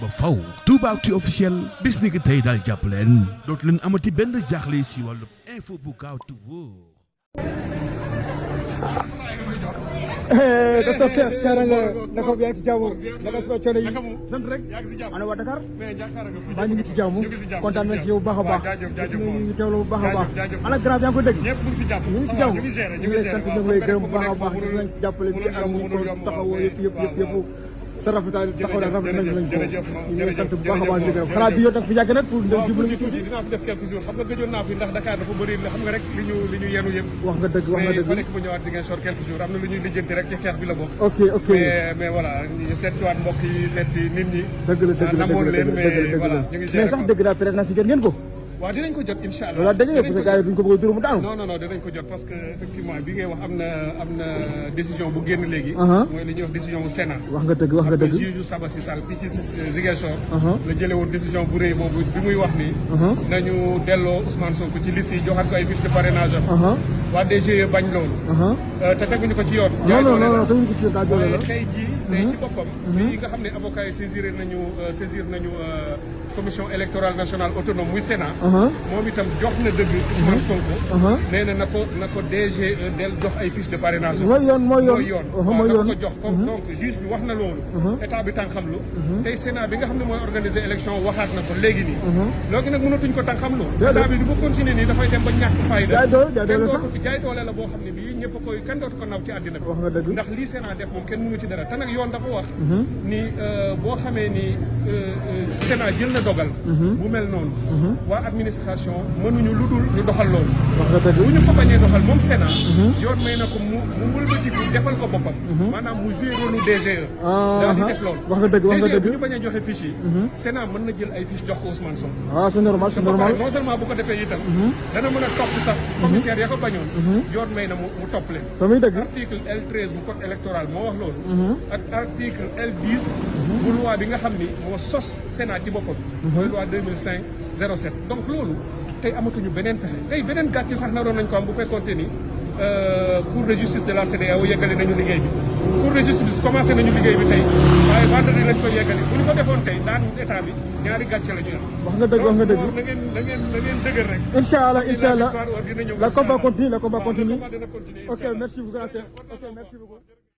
ba faw Toubactu officiel bis ni ki tey daal jàpp leen dootu leen amati benn jaaxle si wàllu info bu gaaw te wóor. docteur Cheikh Seera nga naka yaa ngi ci jàmm naka coono yi sant rek ana waa Dakar maa ñu ngi ci jàmm kontaan nañ ci yow bu baax a baax ñu teewlu bu baax a baax ana grand yaa ngi ko dégg ñu ngi ci jàmm ñu ngi lay sant ñu ngi lay gërëm bu baax a baax gis nañ jàppale bi ak ñu ko taxawoo yëpp sa rafetaay taxaw na rafet nañ lañ ko ñu ngi sant bu baax a baax di gërëm xanaa bi yow nag fi yàgg nag pour jublu ñu tuuti dinaa fi def quelques jours xam nga gëjoon naa fi ndax Dakar dafa bëri la xam nga rek li ñu yenu yëpp wax nga dëgg fa nekk bu ñëwaat Ziguinchor quelques jours am na lu ñuy lijjanti rek ci xeex bi la bokk ok mais voilà ñu seet si waat mbokk yi seet si nit ñi dëgg la namoon leen mais voilà ñu ngi mais sax dëgg naa peut-être na si jot ngeen ko waaw dinañ ko jot incha allah voilà dëgg la parce que gars yi duñ ko bëgg a dóor mu daanu non dinañ ko jot parce que effectivement bi ngay wax am na décision bu génn léegi mooy li ñuy wax décision bu Sénat wax nga dëgg juge Sabassy Sall fii ci Ziguinchor la jële woon décision bu rëy boobu bi muy wax ni nañu delloo Ousmane Sonko ci liste yi joxaat ko ay fiche de parrainage am waa DGE bañ loolu te teguñu ko ci yoon non teguñu ko ci yoon daa doole la tey ci boppam yi nga xam ne avocat yi saisir nañu commission électorale nationale autonome muy Sénat moom itam jox na dëgg Ousmane Sonko nee na ko DGE del jox ay fiche de parrainage mooy yoon ko jox comme donc juge bi wax na loolu état bi tànqamlu tey Sénat bi nga xam ne mooy organiser élection waxaat na ko léegi nii léegi nag mënatuñ ko tànqamlu état bi du ba continuer nii dafay dem ba ñàkk fayda jaay doole la boo xam ne bii ñëpp koy kenn dootu ko naw ci àddina bi ndax lii Sénat def moom kenn mënu ci dara te nag yoon dafa wax ni boo xamee ni Sénat jël na dogal bu mel noonu waa administration mënuñu lu dul ñu doxal loolu bu ñu ko bañee doxal moom Sénat yoon may na ko mu wëlbatiku defal ko boppam maanaam mu joué rôle DGE daal di def loolu DGE bu ñu bañee joxe fiche yi Sénat mën na jël ay fiche jox ko Ousmane Sonko c'est normal non seulement bu ko defee itam dana mën a topp sax commissaire ya ko bañoon yoon may na mu topp leen article L13 bu code électoral moo wax loolu ak article L10 bu loi bi nga xam ni moo sos Sénat ci boppam mooy loi 2005-07 donc loolu tey amatuñu beneen pexe tey beneen gàcce sax naroon nañ ko am bu fekkoonte ni cour de justice de la CEDEAO yeggale nañu liggéey bi cour de justice commencé nañu liggéey bi tey waaye vendredi lañ koy yeggale bu ñu ko defoon tey daan état bi ñaari gàcce la ñu am. wax nga dëgg da ngeen dëgër rek. incha allah dina ñëw le combat continue dina continuer ok merci beaucoup.